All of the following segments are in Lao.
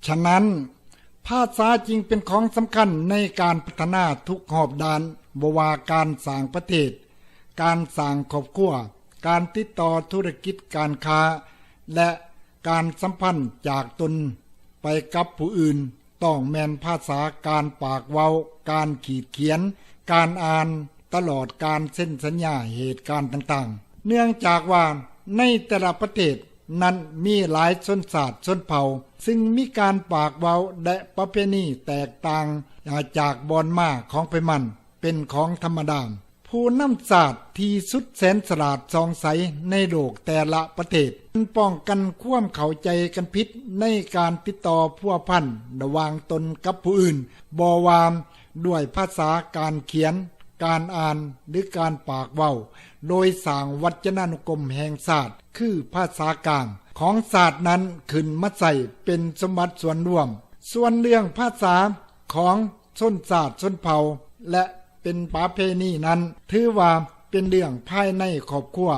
ສະນັ້ນ ພາສາຈຶ່ງເປັນຂອງສຳຄັນໃນການພັດທະນາທຸກຮອບດ້ານ, ບໍ່ວ່າການສ້າງປະເທດ, ການສ້າງຄອບຄົວ, ການຕິດຕໍ່ທຸລະກິດການຄ້າ ແລະ ການສຳພັນຈາກຕົນໄປກັບຜູ້ອື່ນ. ຕ້ອງແມ່ນພາສາການປາກເວົ້າ, ການຂີດຂຽນ, ການອ່ານ, ຕະຫຼອດການເຊັນສັນຍາເຫດການຕ່າງໆ. ເນື່ອງຈາກວ່າໃນແຕ່ລະປະເທດນັ້ນມີຫຼາຍຊົນຊາດຊົນເຜົ່າ, ຊຶ່ງມີການປາກເວົ້າ ແລະ ປະເພນີແຕກຕ່າງຈາກບ່ອນມາຂອງໃຜມັນ ເປັນຂອງທຳມະດາ. ຜູ້ນຳຊາດທີ່ສຸດແສນສະຫຼາດສ່ອງໃສໃນໂລກແຕ່ລະປະເທດ ປ້ອງກັນຄວາມເຂົ້າໃຈກັນຜິດໃນການຕິດຕໍ່ພົວພັນລະຫວ່າງຕົນກັບຜູ້ອື່ນ, ບໍ່ວ່າດ້ວຍພາສາ, ການຂຽນ, ການອ່ານ ຫຼື ການປາກເວົ້າ, ໂດຍສ້າງວັດຈະນານຸກົມແຫ່ງຊາດ ຄືພາສາກາງຂອງຊາດນັ້ນຂຶ້ນມາໃຊ້ເປັນສົມບັດສ່ວນລວມ. ສ່ວນເລື່ອງພາສາຂອງ ຊົນຊາດຊົນເຜົ່າ ແລະ ເປັນປະເພນີນັ້ນ ຖືວ່າເປັນເລື່ອງພາຍໃນຄອບຄົວ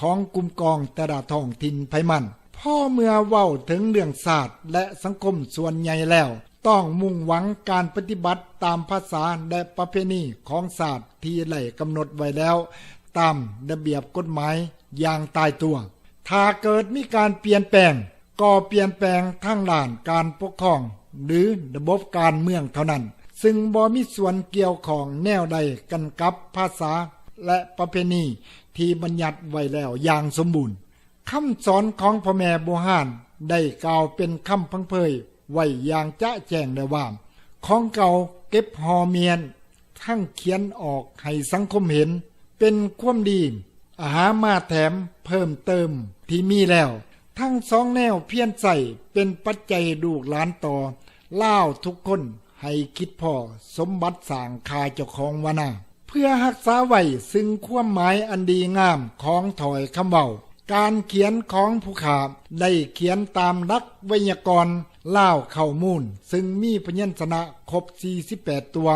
ຂອງກຸ່ມກອງແຕ່ລະທ້ອງຖິ່ນໃຜມັນ. ພໍເມື່ອເວົ້າເຖິງເລື່ອງຊາດ ແລະ ສັງຄົມສ່ວນໃຫຍ່ແລ້ວ ຕ້ອງມຸ່ງຫວັງການປະຕິບັດຕາມພາສາ ແລະ ປະເພນີຂອງຊາດທີ່ໄດ້ກຳນົດໄວ້ແລ້ວຕາມລະບຽບກົດໝາຍຢ່າງຕາຍຕົວ. ຖ້າເກີດມີການປ່ຽນແປງ ກໍປ່ຽນແປງທາງດ້ານການປົກຄອງ ຫຼື ລະບົບການເມືອງເທົ່ານັ້ນ, ຊຶ່ງບໍ່ມີສ່ວນກ່ຽວຂ້ອງແນວໃດກັນກັບພາສາ ແລະ ປະເພນີທີ່ບັນຍັດໄວ້ແລ້ວຢ່າງສົມບູນ. ຄຳສອນຂອງພໍ່ແມ່ບູຮານໄດ້ກ່າວເປັນຄຳພັງເພີຍໄວ້ຢ່າງຈະແຈ້ງແລ້ວວ່າ ຂອງເກົ່າເກັບຫໍ່ມຽນ ທັງຂຽນອອກໃຫ້ສັງຄົມເຫັນ ເປັນຄວາມດີ ຫາມາແຖມເພີ່ມເຕີມທີ່ມີແລ້ວ. ທັງສອງແນວພຽນໃຊ້ເປັນປັດໄຈລູກຫຼານຕໍ່ລາວທຸກຄົນໃຫ້ຄິດພໍສົມບັດສ້າງຂ້າເຈົ້າຂອງວານາ ເພື່ອຮັກສາໄວ້ຊຶ່ງຄວາມໝາຍອັນດີງາມຂອງຖ້ອຍຄຳເວົ້າ. ການຂຽນຂອງຜູ້ຂ້າໄດ້ຂຽນຕາມຫຼັກໄວຍາກອນລາວເຄົ້າມູນ ຊຶ່ງມີພະຍັນຊະນະຄົບສີ່ສິບແປດຕົວ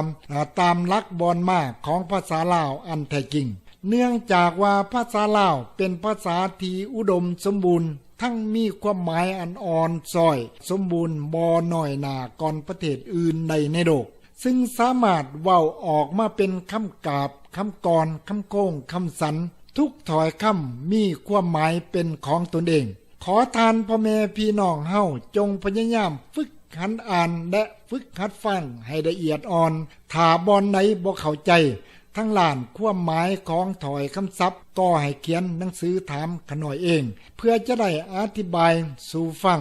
ຕາມຫຼັກບ່ອນມາຂອງພາສາລາວອັນແທ້ຈິງ. ເນື່ອງຈາກວ່າພາສາລາວເປັນພາສາທີ່ອຸດົມສົມບູນ ທັງມີຄວາມໝາຍອັນອ່ອນຊ້ອຍສົມບູນບໍ່ນ້ອຍໜ້າກ່ອນປະເທດອື່ນໃດໃນໂລກ. ຊຶ່ງສາມາດເວົ້າອອກມາເປັນຄຳກາບ, ຄຳກອນ, ຄຳໂຄ້ງ, ຄຳສັນ, ທຸກຖ້ອຍຄຳມີຄວາມໝາຍເປັນຂອງຕົນເອງ. ຂໍທ່ານພໍ່ແມ່ພີ່ນ້ອງເຮົາຈົ່ງພະຍາຍາມຝຶກຫັດອ່ານ ແລະ ຝຶກຫັດຟັງໃຫ້ລະອຽດອ່ອນ. ຖ້າບ່ອນໃດບໍ່ເຂົ້າໃຈທາງດ້ານຄວາມໝາຍຂອງຖ້ອຍຄຳສັບ, ກໍໃຫ້ຂຽນໜັງສືຖາມຂ້ານ້ອຍເອງ ເພື່ອຈະໄດ້ອະທິບາຍສູ່ຟັງ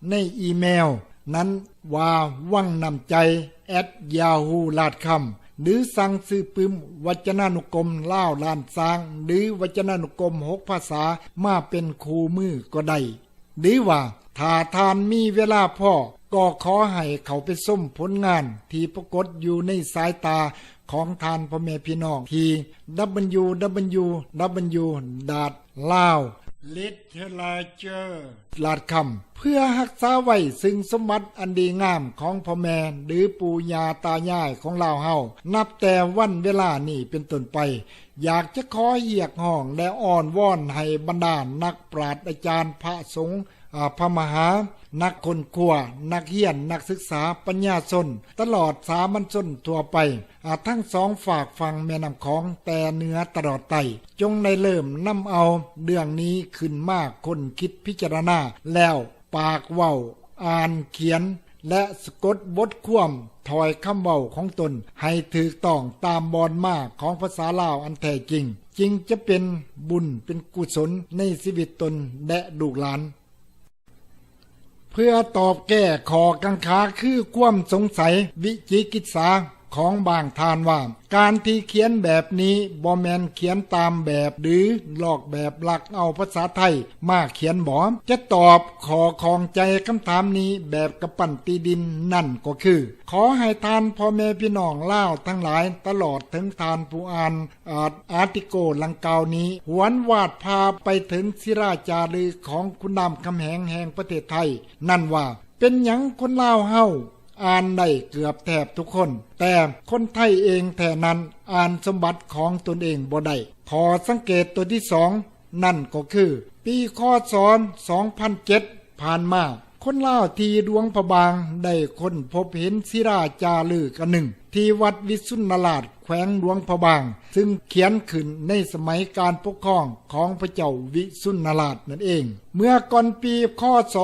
ໃນອີເມວນັ້ນ ວ່າ ວັງນ້ຳໃຈ ແອັດ ຢາຫູ ດອດ ຄອມ ຫຼື ສັ່ງຊື້ປຶ້ມວັດຈະນານຸກົມລາວລ້ານຊ້າງ ຫຼື ວັດຈະນານຸກົມຫົກພາສາມາເປັນຄູ່ມືກໍໄດ້ ຫຼືວ່າ ຖ້າທ່ານມີເວລາພໍ ກໍຂໍໃຫ້ເຂົ້າໄປຊົມຜົນງານທີ່ປາກົດຢູ່ໃນສາຍຕາຂອງທ່ານພໍ່ແມ່ພີ່ນ້ອງທີ່ ດັບເບິນຢູດັບເບິນຢູດັບເບິນຢູ ດອດ ລາວ ລິດເທີເລເຈີ ດອດ ຄອມ ເພື່ອຮັກສາໄວ້ຊຶ່ງສົມບັດອັນດີງາມຂອງພໍ່ແມ່ ຫຼື ປູ່ຍ່າຕາຍາຍຂອງລາວເຮົາ ນັບແຕ່ວັນເວລານີ້ເປັນຕົ້ນໄປ. ຢາກຈະຂໍຮຽກຮ້ອງ ແລະ ອ້ອນວອນໃຫ້ບັນດານັກປາດ, ອາຈານ, ພະສົງ, ອາ, ພະມະຫາ, ນັກຄົ້ນຄວ້າ, ນັກຮຽນ, ນັກສຶກສາ, ປັນຍາຊົນ, ຕະຫຼອດສາມັນຊົນທົ່ວໄປ, ອາ, ທັງສອງຟາກຝັ່ງແມ່ນ້ຳຂອງ, ແຕ່ເໜືອຕະຫຼອດໃຕ້, ຈົ່ງໄດ້ເລີ່ມນຳເອົາເລື່ອງນີ້ຂຶ້ນມາຄົ້ນຄິດພິຈາລະນາແລ້ວ ປາກເວົ້າ, ອ່ານ, ຂຽນ ແລະ ສະກົດບົດຄວາມຖ້ອຍຄຳເວົ້າຂອງຕົນໃຫ້ຖືກຕ້ອງຕາມບ່ອນມາຂອງພາສາລາວອັນແທ້ຈິງ, ຈຶ່ງຈະເປັນບຸນເປັນກຸສົນໃນຊີວິດຕົນ ແລະ ລູກຫຼານ. ເພື່ອຕອບແກ້ຂໍ້ກັງຂາ ຄືຄວາມສົງໄສ, ວິຈິກິດສາ ຂອງບາງທ່ານວ່າ ການທີ່ຂຽນແບບນີ້ບໍ່ແມ່ນຂຽນຕາມແບບ ຫຼື ລອກແບບລັກເອົາພາສາໄທມາຂຽນບໍ? ຈະຕອບຂໍ້ຂ້ອງໃຈຄຳຖາມນີ້ແບບກຳປັ້ນຕີດິນນັ້ນກໍຄື ຂໍໃຫ້ທ່ານພໍ່ແມ່ພີ່ນ້ອງລາວທັງຫຼາຍ ຕະຫຼອດເຖິງທ່ານຜູ້ອ່ານອາດ ອາຕິໂກດັ່ງກ່າວນີ້ ຫວນວາດພາໄປເຖິງສີລາຈາລຶກຂອງຂຸນລາມຄຳແຫງແຫ່ງປະເທດໄທນັ້ນວ່າ ເປັນຫຍັງຄົນລາວເຮົາ ອ່ານໄດ້ເກືອບແທບທຸກຄົນ, ແຕ່ຄົນໄທເອງແທ້ນັ້ນ ອ່ານສົມບັດຂອງຕົນເອງບໍ່ໄດ້. ຂໍ້ສັງເກດຕົວທີສອງນັ້ນກໍຄື ປີ ຄ.ສ. ສອງພັນເຈັດ ຜ່ານມາ, ຄົນລາວທີ່ຫຼວງພະບາງໄດ້ຄົ້ນພົບເຫັນສິລາຈາລຶກອັນໜຶ່ງ ທີ່ວັດວິສຸນນະລາດ ແຂວງຫຼວງພະບາງ ຊຶ່ງຂຽນຂຶ້ນໃນສະໄໝການປົກຄອງຂອງພະເຈົ້າວິສຸນນະລາດນັ້ນເອງ. ເມື່ອກ່ອນປີ ຄ.ສ.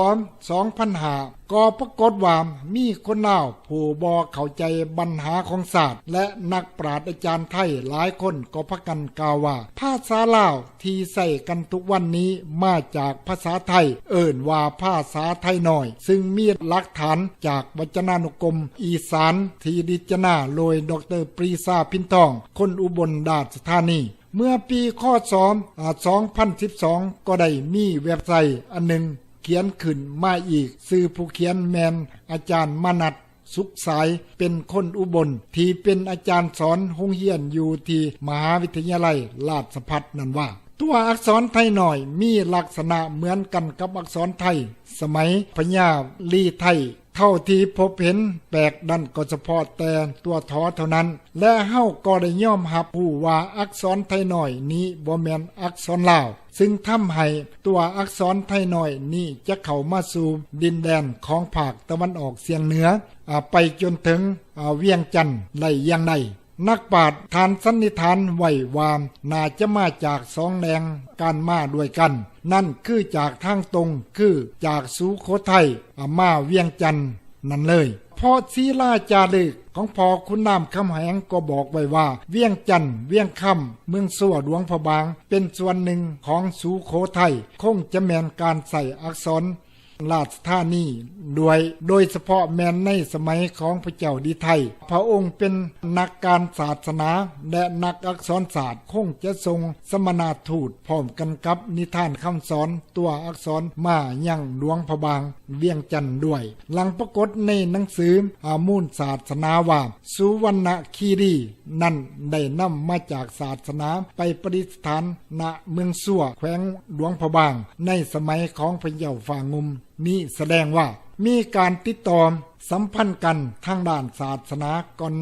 ສອງພັນຫ້າ ກໍປາກົດວ່າມີຄົນລາວຜູ້ບໍ່ເຂົ້າໃຈບັນຫາຂອງຊາດ ແລະ ນັກປຣາດອາຈານໄທຫຼາຍຄົນກໍພາກັນກ່າວວ່າ ພາສາລາວທີ່ໃຊ້ກັນທຸກວັນນີ້ມາຈາກພາສາໄທ ເອີ້ນວ່າພາສາໄທນ້ອຍ ຊຶ່ງມີຫຼັກຖານຈາກວັດຈະນານຸກົມອີສານທີ່ພິຈາລະນາໂດຍ ດຣ. ປຣີຊາ ພິນທອງ ຄົນອຸບົນລາຊະທານີ. ເມື່ອປີ ຄ.ສ. ສອງພັນສິບສອງ ກໍໄດ້ມີເວັບໄຊອັນໜຶ່ງຂຽນຂຶ້ນມາອີກ, ຊື່ຜູ້ຂຽນແມ່ນອາຈານມານັດ ສຸກສາຍ ເປັນຄົນອຸບົນ ທີ່ເປັນອາຈານສອນໂຮງຮຽນຢູ່ທີ່ມະຫາວິທະຍາໄລລາຊະພັດນັ້ນວ່າ ຕົວອັກສອນໄທນ້ອຍມີລັກສະນະເໝືອນກັນກັບອັກສອນໄທສະໄໝພະຍາລີໄທ ເທົ່າທີ່ພົບເຫັນແປກນັ້ນກໍສະເພາະແຕ່ຕົວ ທ ເທົ່ານັ້ນ ແລະ ເຮົາກໍໄດ້ຍອມຮັບຮູ້ວ່າອັກສອນໄທນ້ອຍນີ້ບໍ່ແມ່ນອັກສອນລາວ, ຊຶ່ງທຳໃຫ້ຕົວອັກສອນໄທນ້ອຍນີ້ຈະເຂົ້າມາສູ່ດິນແດນຂອງພາກຕາເວັນອອກສຽງເໜືອ ອາ ໄປຈົນເຖິງ ອາ ວຽງຈັນໄດ້ຢ່າງໃດ. ນັກປາດທ່ານສັນນິຖານໄວ້ວ່າ ໜ້າຈະມາຈາກສອງແຫຼ່ງການມາດ້ວຍກັນ, ນັ້ນຄືຈາກທາງຕົງ ຄືຈາກສຸໂຂໄທ ອາ ມາວຽງຈັນນັ້ນເລີຍ. ເພາະສິລາຈາລຶກຂອງພໍ່ຂຸນນາມຄຳແຫງກໍບອກໄວ້ວ່າ ວຽງຈັນ, ວຽງຄຳ, ເມືອງຊົວ, ຫຼວງພະບາງ ເປັນສ່ວນໜຶ່ງຂອງສຸໂຂໄທ, ຄົງຈະແມ່ນການໃຊ້ອັກສອນ ລາຊະທານີດ້ວຍ, ໂດຍສະເພາະແມ່ນໃນສະໄໝຂອງພະເຈົ້າລີໄທ. ພະອົງເປັນນັກການສາສະໜາ ແລະ ນັກອັກສອນສາດ, ຄົງຈະສົ່ງສະມະນະທູດພ້ອມກັນກັບນິທານຄຳສອນຕົວອັກສອນມາຍັງຫຼວງພະບາງ, ວຽງຈັນດ້ວຍ. ຫຼັງປາກົດໃນໜັງສື ອາ ມູນສາສະໜາວ່າ ສຸວັນນະຄີລີ ນັ້ນໄດ້ນຳມາຈາກສາສະໜາໄປປະດິດສະຖານນະເມືອງຊົວ ແຂວງຫຼວງພະບາງ ໃນສະໄໝຂອງພະເຈົ້າຟ້າງຸ່ມ ນີ້ສະແດງວ່າມີການຕິດຕໍ່ສຳພັນກັນທາງດ້ານສາສະໜາກ່ອນ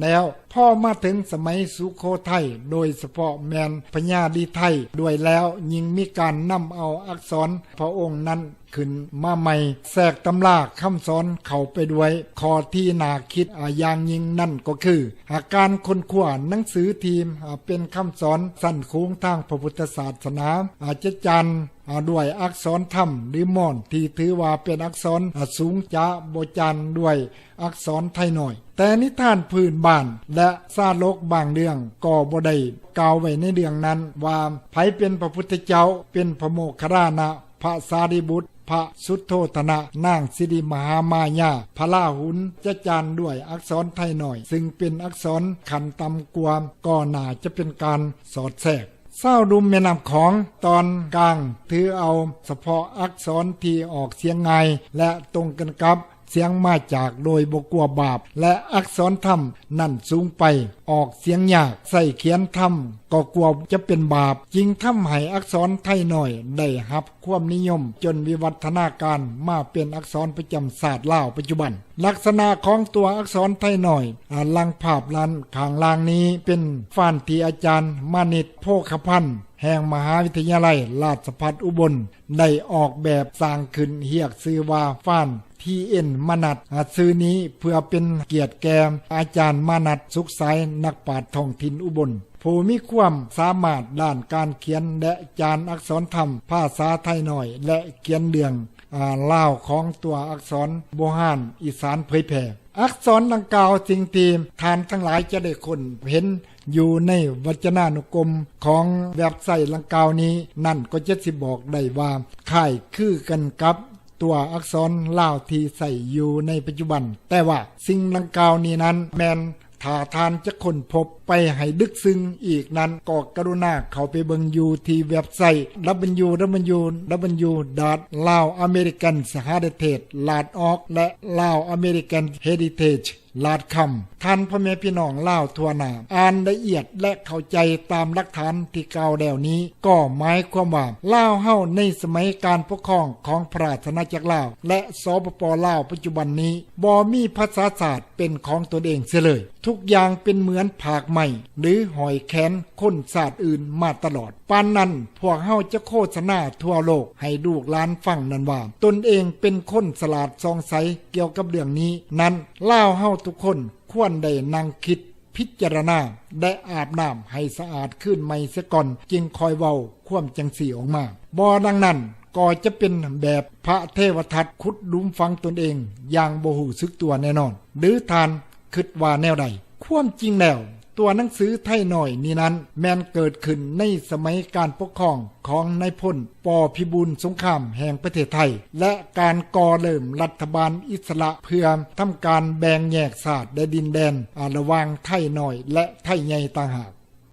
ແລ້ວ. ພໍມາເຖິງສະໄໝສຸໂຂໄທ ໂດຍສະເພາະແມ່ນພະຍາລີໄທດ້ວຍແລ້ວ, ຍິ່ງມີການນຳເອົາອັກສອນພະອົງນັ້ນ ຂຶ້ນມາໃໝ່ ແຊກຕຳລາຄຳສອນເຂົ້າໄປດ້ວຍ. ຂໍ້ທີ່ໜ້າຄິດ ອາ ຢ່າງຍິ່ງນັ້ນກໍຄື ອາ ການຄົ້ນຄວ້າໜັງສືທີ່ ອາ ເປັນຄຳສອນຊັ້ນສູງທາງພະພຸດທະສາສະໜາ ອາ ຈະຈານ ອາ ດ້ວຍອັກສອນທຳ ຫຼື ມອນ ທີ່ຖືວ່າເປັນອັກສອນ ອາ ສູງ ຈະບໍ່ຈານດ້ວຍອັກສອນໄທນ້ອຍ. ແຕ່ນິທານພື້ນບ້ານ ແລະ ຊາດົກບາງເລື່ອງກໍບໍ່ໄດ້ກ່າວໄວ້ໃນເລື່ອງນັ້ນວ່າ ໃຜເປັນພະພຸດທະເຈົ້າ, ເປັນພະໂມກຄັນລານະ, ພະສາລີບຸດ, ພະສຸດໂທທະນະ, ນາງສິລິມະຫາມາຍາ, ພະລາຫຸນ ຈະຈານດ້ວຍອັກສອນໄທນ້ອຍ ຊຶ່ງເປັນອັກສອນຂັ້ນຕ່ຳກວ່າ ກໍໜ້າຈະເປັນການສອດແຊກ. ຊາວລຸ່ມແມ່ນ້ຳຂອງຕອນກາງຖືເອົາສະເພາະອັກສອນທີ່ອອກສຽງງ່າຍ ແລະ ຕົງກັນກັບສຽງມາຈາກໂດຍບໍ່ກົວບາບ ແລະ ອັກສອນທຳນັ້ນສູງໄປ, ອອກສຽງຍາກ, ໃຊ້ຂຽນທຳກໍກົວຈະເປັນບາບ, ຈຶ່ງທຳໃຫ້ອັກສອນໄທນ້ອຍໄດ້ຮັບຄວາມນິຍົມຈົນວິວັດທະນາການມາເປັນອັກສອນປະຈຳຊາດລາວປັດຈຸບັນ. ລັກສະນະຂອງຕົວອັກສອນໄທນ້ອຍ ອາ ຫຼັງພາບດ້ານຂ້າງລ່າງນີ້ ເປັນຟານທີ່ອາຈານມານິດ ໂພຄະພັນ ແຫ່ງມະຫາວິທະຍາໄລລາຊະພັດອຸບົນ ໄດ້ອອກແບບສ້າງຂຶ້ນ ຮຽກຊື່ວ່າຟານ ທີເອັນ ມານັດ. ອາ ຊື່ນີ້ເພື່ອເປັນກຽດແກ່ອາຈານມານັດ ສຸກສາຍ ນັກປາດທ້ອງຖິ່ນອຸບົນ ຜູ້ມີຄວາມສາມາດດ້ານການຂຽນ ແລະ ຈານອັກສອນທຳພາສາໄທນ້ອຍ ແລະ ຂຽນເລື່ອງ ອາ ລາວຂອງຕົວອັກສອນບູຮານອີສານເຜີຍແຜ່. ອັກສອນດັ່ງກ່າວ ສິ່ງທີ່ທ່ານທັງຫຼາຍຈະໄດ້ຄົ້ນເຫັນຢູ່ໃນວັດຈະນານຸກົມຂອງເວັບໄຊດັ່ງກ່າວນີ້ ນັ້ນກໍຈະຊິບອກໄດ້ວ່າຄ້າຍຄືກັນກັບຕົວອັກສອນລາວທີ່ໃຊ້ຢູ່ໃນປັດຈຸບັນ, ແຕ່ວ່າສິ່ງດັ່ງກ່າວນີ້ນັ້ນແມ່ນ ຖ້າທ່ານຈະຄົ້ນພົບໄປໃຫ້ເດິກຊຶ້ງອີກນັ້ນ ກໍກະລຸນາເຂົ້າໄປເບິ່ງຢູ່ທີ່ເວັບໄຊ ດັບເບິນຢູດັບເບິນຢູດັບເບິນຢູ ດອດ ລາວອາເມລິກັນເຮຣິເທຈ ດອດ ອອກ ແລະ ລາວອາເມລິກັນເຮຣິເທຈ ດອດ ຄອມ. ທ່ານພໍ່ແມ່ພີ່ນ້ອງລາວທົ່ວໜ້າ ອ່ານລະອຽດ ແລະ ເຂົ້າໃຈຕາມຫຼັກຖານທີ່ກ່າວແລ້ວນີ້ ກໍໝາຍຄວາມວ່າ ລາວເຮົາໃນສະໄໝການປົກຄອງຂອງພະລາຊະອານາຈັກລາວ ແລະ ສປປ ລາວປັດຈຸບັນນີ້ ບໍ່ມີພາສາຊາດ ເປັນຂອງຕົນເອງເສຍເລີຍ. ທຸກຢ່າງເປັນເໝືອນຜາກໄມ້ ຫຼືຫ້ອຍແຂນຄົນຊາດອື່ນມາຕະຫຼອດ. ປານນັ້ນພວກເຮົາຈະໂຄສະນາທົ່ວໂລກໃຫ້ລູກຫຼານຟັງນັ້ນວ່າ ຕົນເອງເປັນຄົນສະຫຼາດສ່ອງໃສກ່ຽວກັບເລື່ອງນີ້ນັ້ນ. ລາວເຮົາທຸກຄົນຄວນໄດ້ນັ່ງຄິດ ພິຈາລະນາ ແລະອາບນ້ຳໃຫ້ສະອາດຄືນໃໝ່ເສຍກ່ອນ ຈຶ່ງຄ່ອຍເວົ້າຄວາມຈັ່ງຊີ້ອອກມາ. ບໍ່ດັ່ງນັ້ນກໍຈະເປັນແບບພະເທວະທັດຂຸດຫຼຸມຝັງຕົນເອງຢ່າງບໍ່ຮູ້ສຶກຕົວແນ່ນອນ. ຫຼືທ່ານຄິດວ່າແນວໃດ? ຄວາມຈິງແລ້ວ ຕົວໜັງສືໄທນ້ອຍນີ້ນັ້ນ ແມ່ນເກີດຂຶ້ນໃນສະໄໝການປົກຄອງຂອງນາຍພົນ ປ ພິບູນສົງຄາມແຫ່ງປະເທດໄທ ແລະການກໍ່ເລີ່ມລັດຖະບານອິດສະຫຼະ ເພື່ອທຳການແບ່ງແຍກຊາດ ແລະດິນແດນ ອາ ລະຫວ່າງໄທນ້ອຍ ແລະໄທໃຫຍ່ຕ່າງຫາກ.